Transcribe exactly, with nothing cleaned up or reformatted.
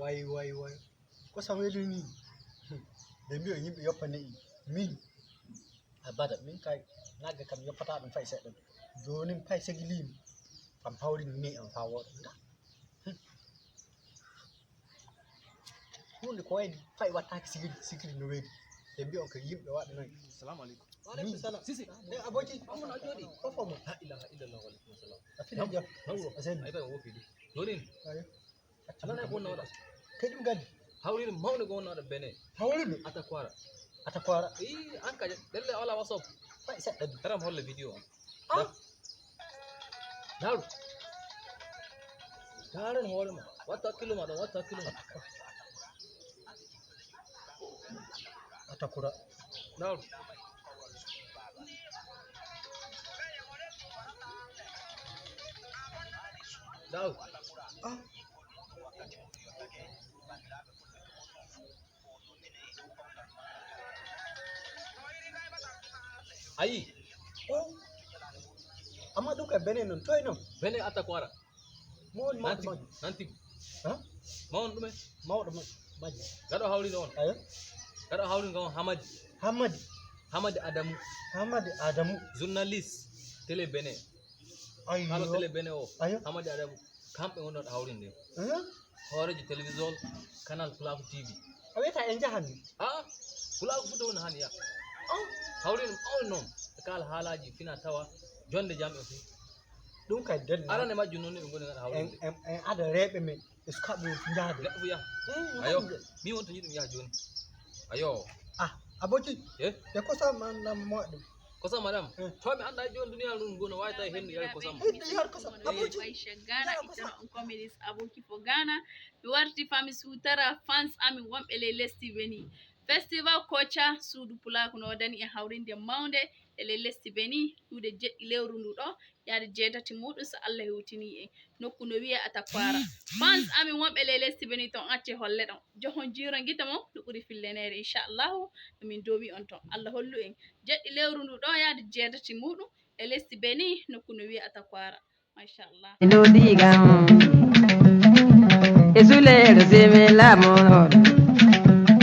Way, way, way. Ko sa weli ni? Ɓe mbiyo yimɓe yoppane en. Min, abada, min kay, nagge kam yoppata ɗum fay seɗɗa. Jooni fay segiliimi. Kam hawrini ni am faa wooɗa. Nda. Huunde ko wayde fay wattaaki sigiri, sigiri no weeli. Ɓe mbiyo ko yimɓe waɗa noon. Salamu aleykum. Wa aleykum salam. Sisi. Eh, Aboki. Amun a jooɗi. Ko fo mo? La ilaha illallah wa aleykum salam. A fina jam. Nawro. A seni. Ay, tawi o wofi ɗum. Jooni. Ayo. Alaa ko wonna waɗa. Kadi ɗum gaddi. Hawriire mawɗo ko wonna waɗa Benin. Hawriire? Atakwara. Atakwara. Ii, an kaje. Ɗelle a walaa WhatsApp. Fay seɗɗa ɗum. Taram holle vidéo on. Ah. Daru. Daran hoore ma. Watta hakkillo ma ɗon, watta hakkillo ma. Atakura. Daru. Daru. Ah. Ayi. Oh. Amma ɗum kay Benin noon, toy noon? Benin attaque wara. Mo woni mawɗo majji? Nanti. Ha? Mawɗo ɗumen? Mawɗo ma-, majji. Gaɗo hawri noon. Ayo. Gaɗo hawri noon Hamadi. Hamadi. Hamadi Adamu. Hamadi Adamu. Journaliste télé Benin. Ayo. Kala télé Benin o. Ayo. Hamadi Adamu. Kamɓe woni ɗo hawrinde. Hooreejo télévision Canal Pulaaku T V. A wiyata en njahan ni? Ah, Pulaaku Fuuta woni han ya. Oh. Hawrinde mawni noon. E kala haalaaji fina tawa jonde jam e fii. Ɗum kay den. Arane majjum noon ni ɓe ngoni ngara hawrinde. En, en, en ada reeɓe men. Est-ce que ɓe njaha de? Neɗɗo fof yaha. Eh, ayo, hande. Min won to yiɗum yaha jooni. Ayo. Ah, Aboki. Eh? E kosam an nam moɗɗum. Kosam madam. Eh. To mi anda jooni duniya ɗum gono wawi tawi hendu yari kosam. Hendu yari kosam. Aboki. Aisha Ghana, itara on comedies Aboki for Ghana. Mi warti fami suutara fans amin wonɓe ley lesdi Benin. Festival Kocha suudu pulaaku no dani e hawrinde mawnde e ley lesdi Benin, ɗuuɗe jeɗɗi lewru ndu ɗo, yaade jeetati muɗum so Allah hewtini en. Nokku no wiyee Atakwara. Fans amin wonɓe ley lesdi Benin ton, acce holle ɗon. Johon jiiron gite mon, no ɓuri filleneede, inchallahu. No min doowi on ton. Allah hollu en. Jeɗɗi lewru ndu ɗo, yaade jeetati muɗum, e lesdi Benin, nokku no wiyee Atakwara. Machallah. Ɗo diga on. E suleeɗo seme laamoɗo.